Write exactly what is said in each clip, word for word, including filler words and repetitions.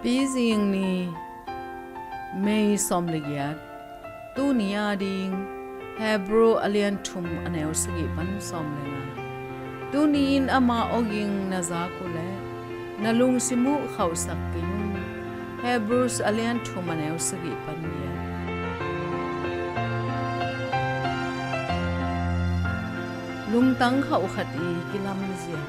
Pizing ni, May sawm le giat. Tuni a ding Hebrew a lian thum a neu sagih pan sawm le nga. Tuni in ama awging na zak uh leh na lungsim uh khauhsak kei un. Hebrews a lian thum a neu sagih pan giat. Lungtang khauh khat i kilamzia.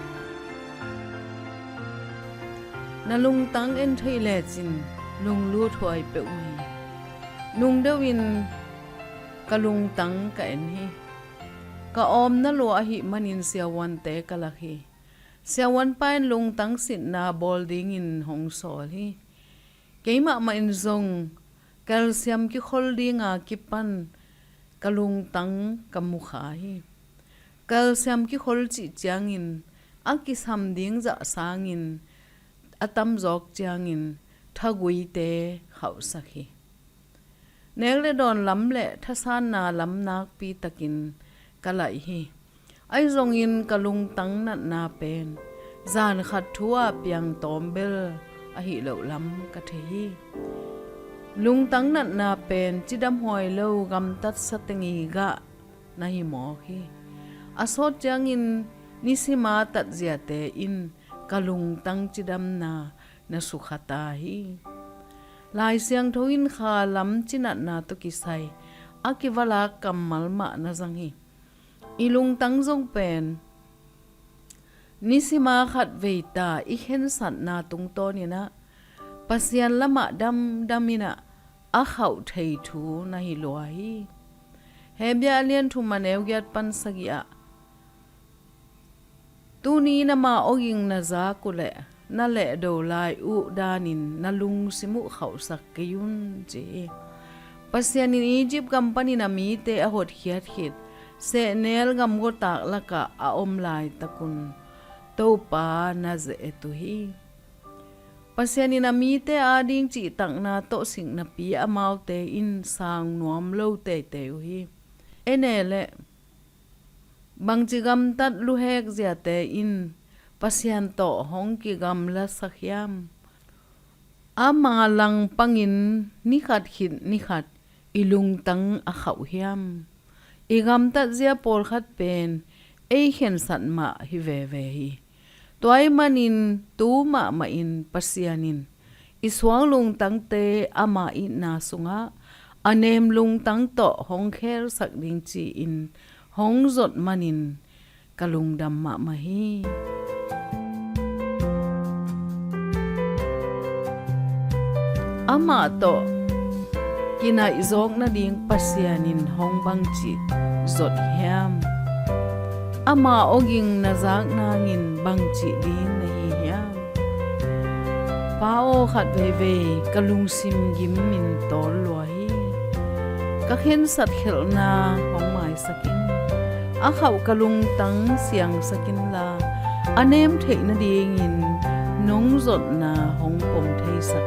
Na lungtang en theih lecin lunglut huai peuhmah hi. Nungdeuh in ka lungtang ka en hi. Ka awmna lua ahih manin siavuante ka lak hi. Siavuanpa in lungtang sitna bawl dingin hong sawl hi. Keimahmah in zong calcium kikhol dinga kipan ka lungtang ka mukha hi. Calcium kikhol cih ciangin a kisam ding zah sangin a tamzawk ciangin thaguite khauhsak hi. Nek le dawn lam le thasanna lam nakpi takin ka laih hi. Ahi zongin ka lungtang natna pen zan khat thu-a piang tawm bel ahi loh lam ka thei hi. Lungtang natna pen cidam huai lo gamtat sateng i gah na hi mawk hi. A sawt ciangin nisima tatziate in ka lungtang cidamna na sukha ta hi. Lai Siangtho in kha lam cinatna tawh kisai a kivalak kammal mah na zang hi. I lungtang zong pen nisima khat veita i khensatna tungtawnin ah Pasian lamah damdam in ah a khauh thei thu na hi lua hi. Hebrew a lian thum a neu giat pan sagih ah, tuni in ama awging na zak uh leh na lehdo lai uh danin na lungsim uh khauhsak kei un, ci hi. Pasian in Egypt gam panin a mite a hotkhiat khit sehnel gamgawtak lakah a om laitakun Topa na ze-et uh hi. Pasian in a mite ading cihtakna tawh siknapi amaute in sang nuam lo teitei uh hi. Ei ne leh bangci gamtat luhek ziate in Pasian tawh hong kigamlasak hiam? Ama langpangin nikhat khit nikhat i lungtang a khauh hiam? I gamtat zia pawlkhat pen ei khensat mah hi veve hi. Tua ahih manin tu mahmah in Pasian in i suang lungtangte ama itna sungah a nem lungtang tawh hong khelsak ding ci-in hong zot manin ka lungdam mahmah hi. Amah tawh kinaihzawk nading Pasian in hong bangci zot hiam? Ama awging na zak nangin bangci ding na hi hiam? Pa aw, khat veivei ka lungsim gimin tawl lua hi. Ka khensat khelhna hong maisak in. A khauh ka lungtang siangsak inla, a nem theih nadingin nong zotna hong pom theisak